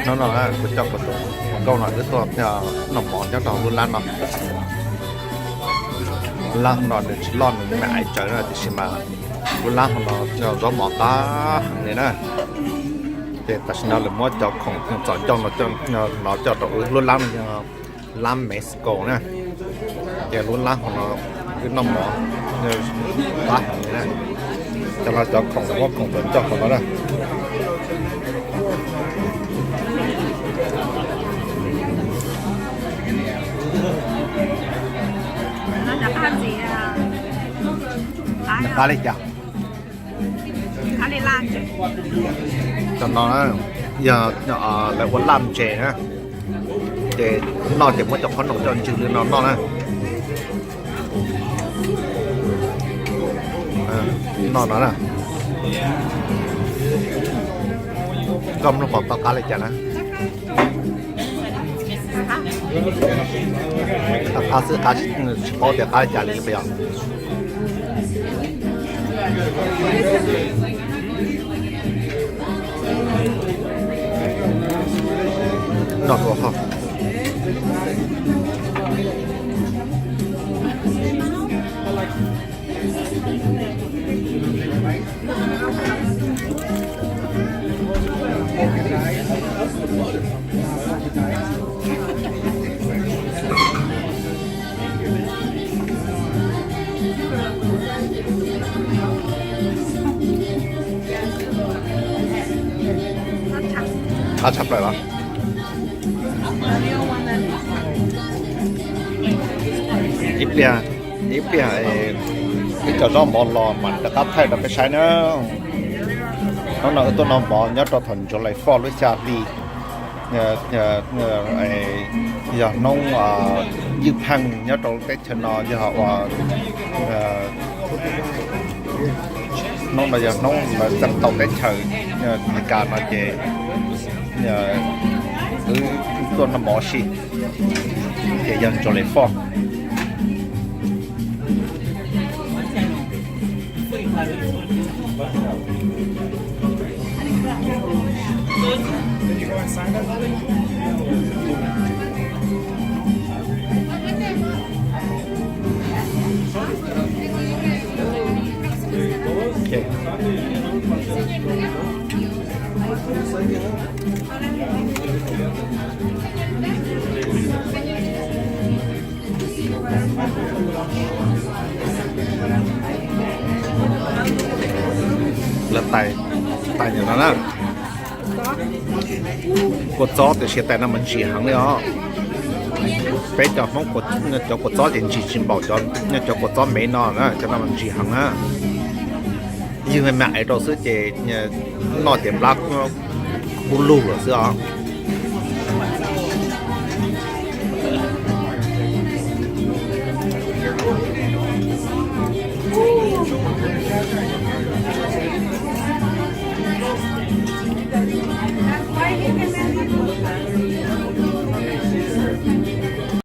Hnub no kuv coj kuv tus hluas nkauj no wb tuaj noj mov nyob rau lub lab no. Lab no nws tsis loj, nws me me tsawv na, tiam sis mas lub lab no zaub mov qab heev li na. Ces tam sim no lawv muab cov khoom txom ncauj no coj rau wb. Lub lab no yog lab Mexico na. Ces lub lab hauv no wb noj mov qab heev li na. Cov no cov khoom, muab khoom txom ncauj hauv no na. Qab li cas? Cov no yog lawv ua laj ntses na, ces noj ces muab cov qhob noom coj ntsws li no noj na. Noj no na. Koj mloog qhov tau qab li cas na? Qab xwb, qab tsis paub tias qab li cas li puas yog? Noj dua ho. Qab tshaj plaws los? Ib pliag, ib pliag ib co zaub mov los mam rov qab thaij rau peb saib na. Hnub no wb tuaj noj mov nyob rau thaum July four lub xya hli, yog hnub ywj pheej nyob rau teb chaws no, yog ua hnub no yog hnub lawv txeeb tau teb chaws Amelikas no ces wb tuaj noj mov si, ces yog July four. Lawv tais, tais nim no na. Kua txob tiam sis tais no mas ntsim heev li os. Peb cov Hmoob cov kua txob ces ntsim tsis npaum cov kua txob me no na, cov no mas ntsim heev na. Ywg me me ev rau xwb ces noj ces plab kub lug lawm xwb os.